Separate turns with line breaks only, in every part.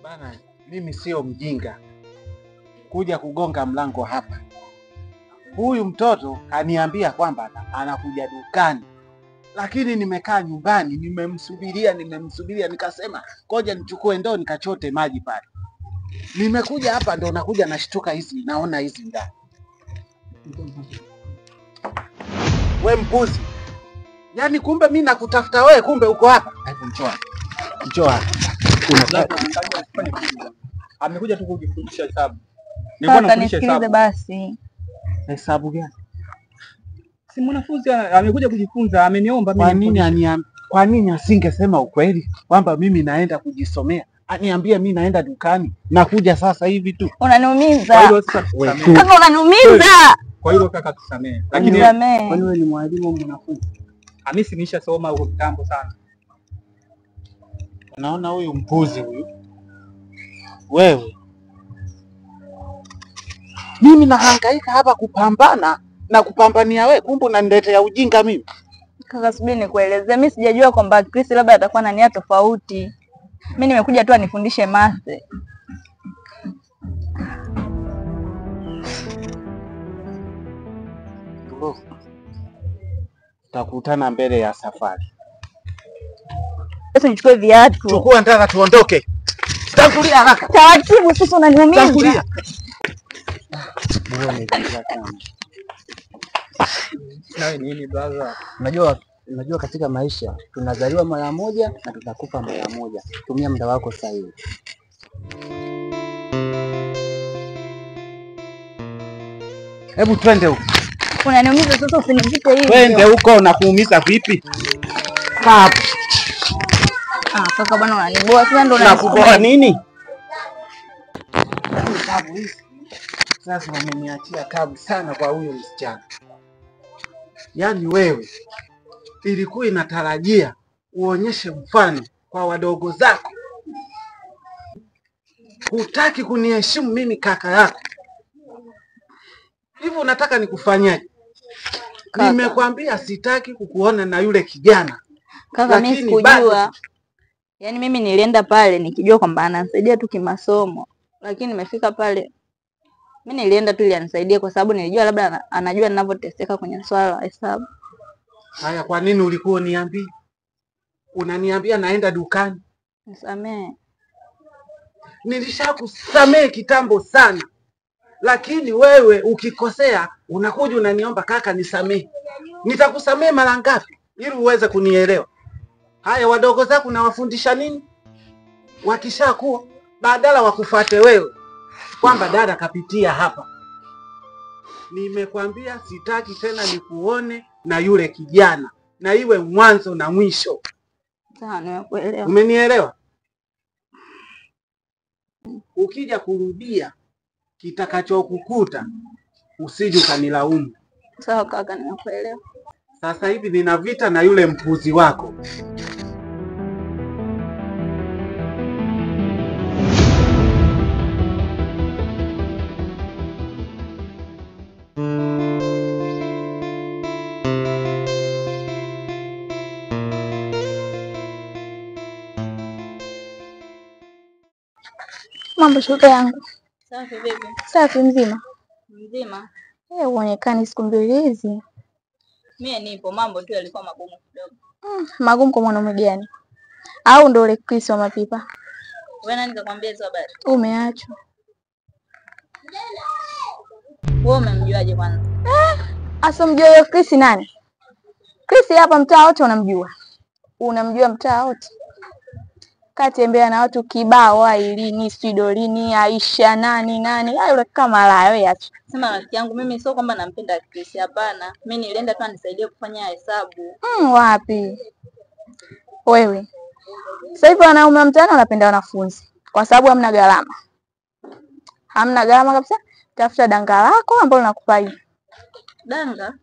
Bana, mimi sio mjinga kuja kugonga mlango hapa. Huyu mtoto kaniambia kwamba anakuja dukani, lakini nimekaa nyumbani nimemsubiria, nikasema ngoja nichukue ndoo nikachote maji pale. Nimekuja hapa ndo nakuja nashtuka hizi, naona hizi ndani. We mpuzi, yaani kumbe mi nakutafuta wewe, kumbe uko hapa. Hebu njoo, njoo.
Amekuja tu kujifundisha hesabu. Nilikuwa nafundisha hesabu.
Basi
hesabu gani?
Si mwanafunzi amekuja kujifunza, ameniomba mimi.
Kwa nini aniambia? Kwa nini asingesema ukweli kwamba mimi naenda kujisomea? Aniambie mimi naenda dukani, nakuja sasa hivi tu.
Unaniumiza. Kaka unaniumiza.
Kwa hiyo kaka tusamee. Lakini
kwani wewe ni mwalimu au mwanafunzi?
Hamisi nishasoma huko kitambo sana.
Unaona huyu mpuzi huyu. Wewe. Mimi nahangaika hapa kupambana na kupambania wewe, kumbe unaniletea ujinga mimi.
Kaka subiri nikueleze, mimi sijajua kwamba Chris labda atakuwa na nia tofauti. Mimi nimekuja tu anifundishe math.
Tutakutana mbele ya safari.
Sasa nichukue viatu.
Chukua, nataka tuondoke. Tangulia haraka.
Taratibu sasa unaniumiza.
Tangulia.
Nawe nini brother?
Unajua katika maisha tunazaliwa mara moja na tutakufa mara moja. Tumia muda wako sahihi.
Hebu twende huko.
Unaniumiza sasa, usinivute hivi.
Twende huko, nakuumiza vipi? Kaa hapo.
Ah, kaka bwana unaniboa sasa, ndo
unaniboa nini? Tabu hizi. Sasa umeniachia tabu sana kwa huyo msichana. Yaani wewe ilikuwa inatarajia uonyeshe mfano kwa wadogo zako. Hutaki kuniheshimu mimi kaka yako. Hivi unataka nikufanyaje? Nimekwambia sitaki kukuona na yule kijana.
Kaka mimi sikujua. Yaani mimi nilienda pale nikijua kwamba ananisaidia tu kimasomo. Lakini nimefika pale mimi nilienda tu ili anisaidie kwa sababu nilijua labda anajua ninavyoteseka kwenye swala la hesabu.
Haya, kwa nini ulikuwa uniambii? Unaniambia naenda dukani.
Nisamee.
Nilishakusamee kitambo sana. Lakini wewe ukikosea unakuja unaniomba kaka nisamee. Nitakusamee mara ngapi ili uweze kunielewa? Haya, wadogo zako nawafundisha nini? Wakishakuwa badala wakufuate wewe kwamba dada kapitia hapa. Nimekwambia sitaki tena nikuone na yule kijana, na iwe mwanzo na mwisho.
Sawa, nimekuelewa.
Umenielewa? Ukija kurudia kitakachokukuta usije ukanilaumu.
Sawa kaka, nimekuelewa.
Sasa hivi nina vita na yule mpuzi wako.
Mambo shoga yangu.
Safi vipi?
Safi, mzima.
Mzima.
Eh, uonekani siku mbili hizi.
Mimi nipo, mambo tu yalikuwa magumu kidogo.
Magumu kwa mwanaume gani? Au ndo ule Chris wa mapipa?
Wewe nani kakwambia hizo habari?
Umeachwa.
Wewe umemjuaje kwanza?
Asa mjua yule Chris nani? Chris hapa mtaa wote unamjua. Unamjua mtaa wote. Katembea na watu kibao, Ailini, Sidolini, Aisha, nani nani. Hayo yule kama la wewe acha.
Sema rafiki yangu mimi sio kwamba nampenda Chris, hapana. Mimi nilienda tu anisaidie kufanya hesabu.
Wapi? Wewe. Sasa hivi wanaume mtaani wanapenda wanafunzi kwa sababu hamna gharama. Hamna gharama kabisa. Tafuta danga lako ambalo nakupa hivi.
Danga?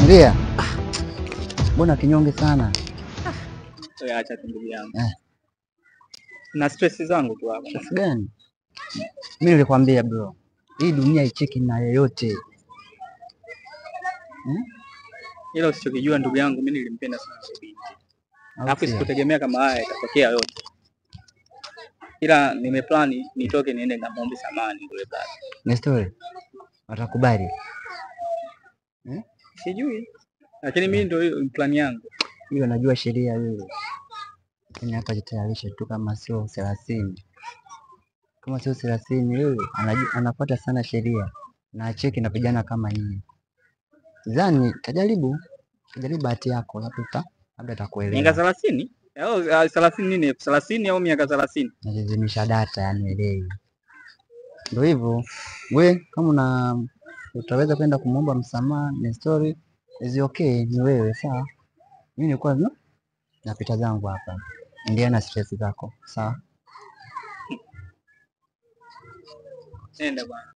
Familia. Mbona kinyonge sana?
Wewe acha tu ndugu yangu. Na stress zangu tu hapa.
Stress gani? Mimi nilikwambia bro, hii dunia icheki na yeyote.
Ila usichokijua ndugu yangu, mimi nilimpenda sana yule binti. Alafu sikutegemea kama haya itatokea yote. Ila nimeplani nitoke niende nikamwombe samani yule baba.
Ni story. Watakubali?
Sijui. Lakini mimi ndio hiyo plan yangu.
Hiyo najua sheria yule. Yaani hapa jitayarishe tu kama sio 30. Kama sio 30 yule anafuata sana sheria na acheki na vijana kama nyinyi. Zani tajaribu bahati yako labda atakuelewa.
Miaka 30? Au 30 nini? 30 au miaka 30?
Najizimisha data yani elewi. Ndio hivyo. We kama utaweza kwenda kumuomba msamaha ni story is okay, ni wewe sawa. Mimi nilikuwa napita zangu hapa. Endelea na stress zako, sawa?
Nenda bwana.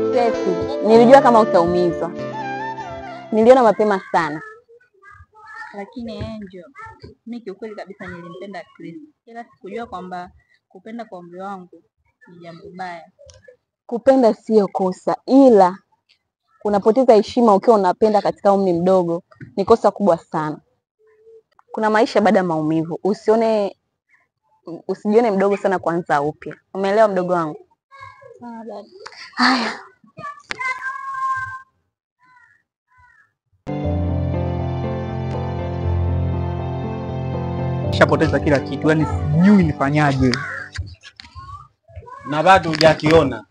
Stress, nilijua kama utaumizwa. Niliona mapema sana.
Lakini Angel, mimi kiukweli kabisa nilimpenda Chris. Ila sikujua kwamba kupenda kwa umri wangu ni jambo baya.
Kupenda sio kosa, ila unapoteza heshima ukiwa unapenda katika umri mdogo. Ni kosa kubwa sana. Kuna maisha baada ya maumivu. Usijione mdogo sana kuanza upya. Umeelewa mdogo wangu?
Sawa dada.
Haya.
Nishapoteza kila kitu, yani sijui nifanyaje.
Na bado hujakiona.